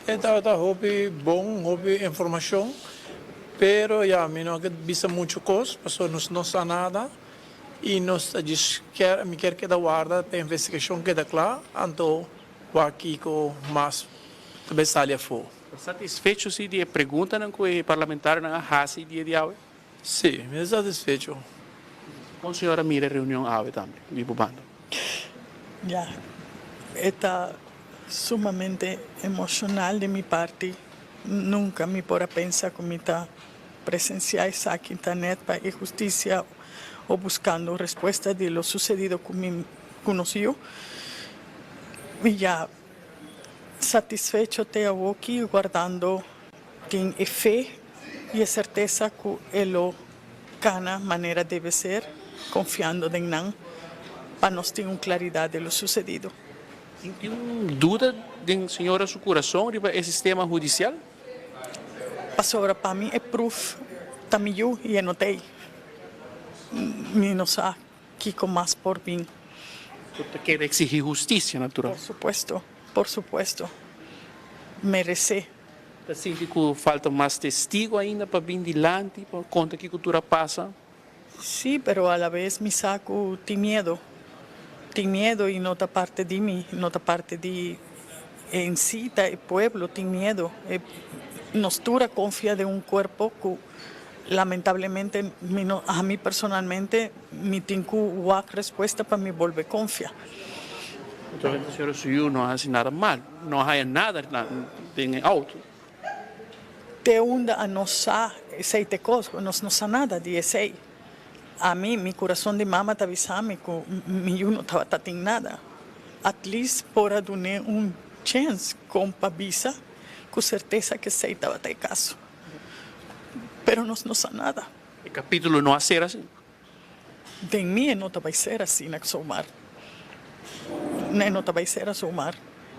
E tabata hopi bon, hopi informashon, pero ya mi no a bisa muchu kos pasobra nos no sa nada i nos ta djis kier, mi kier keda warda pa e investigashon keda kla, anto wak kiko mas ta bay sali afó. Ta satisfecho si di e preguntanan ku e parlamentarionan a hasi dia di awe? Si, mi ta satisfecho. Kon señor a mira e reunion awe tambe di bo banda? Ya, e ta sumamente emocional di mi parti. Nunca mi por a pensa cu mi ta presencia esaki ta net pa e husticia o buscando respuesta di lo sucedido cu mi cu nos yu. Mi ya satisfecho te awoki guardando tin e fe y e certeza cu e lo cana manera debe ser, confiando den nan pa nos tin un claridad di lo sucedido. Tin un duda den señora su curason riba e sistema hudicial? Pasobra pa mi e proof ta mi yu y e no ta ey. Mi no sa kiko mas por bin. Bo ta kere exigi husticia natural? Por supuesto, por supuesto. Merece. Ta sinti cu falta mas testigo ainda pa bin dilanti pa conta kico tur a pasa? Sí, pero a la vez mi sa cu tin miedo. Tin miedo y no ta parte di mi, no ta parte di en sí ta e pueblo tin miedo. E nos tur a confia den un cuerpo cu lamentablemente mi no, ami personalmente mi tin cu wak respuesta pa mi bolbe confia. Entonces señora su yu no a haci nada mal, no a haya nada den e auto. Te unda a nos sa esey te cos, cu nos no sa nada di esey. Ami, mi curason di mama ta bisa mi cu mi yu no tabata tin nada. At least por a dun'é un chens con pa bisa cu certeza cu esey tabata e caso. Pero nos no sa nada. E capítulo no a ser asina. Den mi e no ta bai ser asina zomaar. E no ta bai ser azomaar.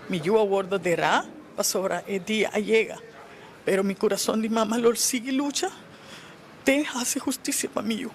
Mi yu a wordo derá pasobra e dia a yega. Pero mi kurason di mama lo sigui lucha te hasi hustisia pa mi yu.